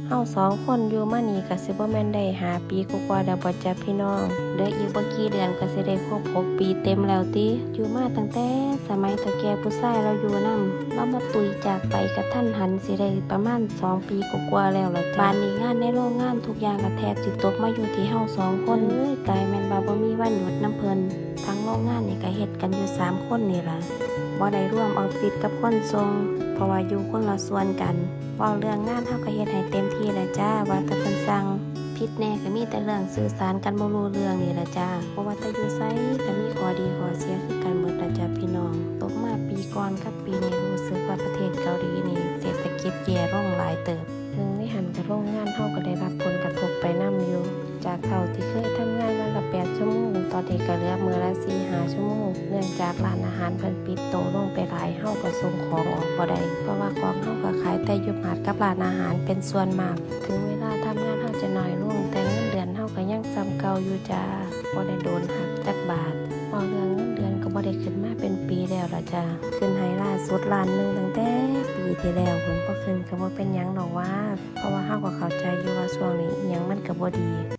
ເຮົາສອງຄົນຢູ່ມານີ້ກໍຊິບໍ່ແມ່ນໄດ້ຫ້າປີກວ່າໆແລ້ວບໍ່ຈ້າພີ່ນ້ອງ? ເຫຼືອອີກບໍ່ກີ່ເດືອນກໍຊິໄດ້ຄົບຫົກປີເຕັມແລ້ວຕິ. ຢູ່ມາຕັ້ງແຕ່ສະໄໝເຖົ້າແກ່ຜູ້ຊາຍລາວຢູ່ນຳ, ລາວມາຕຸຍຈາກໄປກະທັນຫັນ ຊິໄດ້ປະມານສອງປີກວ່າໆແລ້ວລະຈ້າ. ບາດນີ້ງານໃນໂຮງງານທຸກຢ່າງກໍແທບຊິຕົກມາຢູ່ທີ່ເຮົາສອງຄົນ. ເອີຍ ຕາຍ ແມ່ນວ່າບໍ່ມີວັນຢຸດນຳເພິ່ນ. ທາງໂຮງງານນີ້ກໍເຮັດກັນຢູ່ສາມຄົນນີ້ລະ, ບໍ່ໄດ້ລວມອອບຟິດກັບຄົນສົ່ງ ເພາະວ່າຢູ່ຄົນລະສ່ວນກັນ. ເວົ້າເລື່ອງງານເຮົາກໍເຮັດໃຫ້ເຕັມທີ່ແລ້ວຈ້າ, ວ່າແຕ່ເພິ່ນສັ່ງ. ຜິດແດ່ກໍມີແຕ່ເລື່ອງສື່ສານກັນບໍ່ຮູ້ເລື່ອງນີ້ລະຈ້າ. ບໍ່ວ່າແຕ່ຢູ່ໃສກໍມີຂໍ້ດີຂໍ້ເສຍຄືກັນໝົດລະຈ້າພີ່ນ້ອງ. ຕົກມາປີກ່ອນກັບປີນີ້ ຮູ້ສຶກວ່າປະເທດເກົາຫຼີນີ້ເສດຖະກິດແຍ່ລົງຫຼາຍເຕີບ. ໜຶ່ງໃນຫັ້ນກໍໂຮງງານເຮົາກໍໄດ້ຮັບຜົນກະທົບໄປນຳຢູ່. ຈາກເກົ່າທີ່ເຄີຍທຳງານວັນລະແປດຊົ່ວໂມງ, ຕອນນີ້ກໍເຫຼືອມື້ລະສີ່ຫ້າຊົ່ວໂມງ. ເນື່ອງຈາກຮ້ານອາຫານເພິ່ນປິດໂຕລົງໄປຫຼາຍ, ເຮົາກໍສົ່ງຂອງອອກບໍ່ໄດ້, ເພາະວ່າຂອງເຮົາກໍຂາຍແຕ່ຢູ່ຫາດກັບຮ້ານອາຫານເປັນສ່ວນມາກ. ເຖິງເວລາທຳງານເຮົາຈະໜ້ອຍລົງ, ແຕ່ເງິນເດືອນເຮົາກໍຍັງສ່ຳເກົ່າຢູ່ຈ້າ, ບໍ່ໄດ້ໂດນຫັກຈັກບາດ. ເວົ້າເລື່ອງເງິນເດືອນກໍບໍ່ໄດ້ຂຶ້ນມາເປັນປີແລ້ວລະຈ້າ. ຂຶ້ນໃຫ້ລ່າສຸດລ້ານໜຶ່ງຕັ້ງແຕ່ປີທີ່ແລ້ວພຸ້ນ, ບໍ່ຂຶ້ນກໍບໍ່ເປັນຫຍັງດອກວ່າ. ເພາະວ່າເຮົາກໍເຂົ້າໃຈຢູ່ວ່າຊ່ວງນີ້ອີ່ຫຍັງມັນກໍບໍ່ດີ.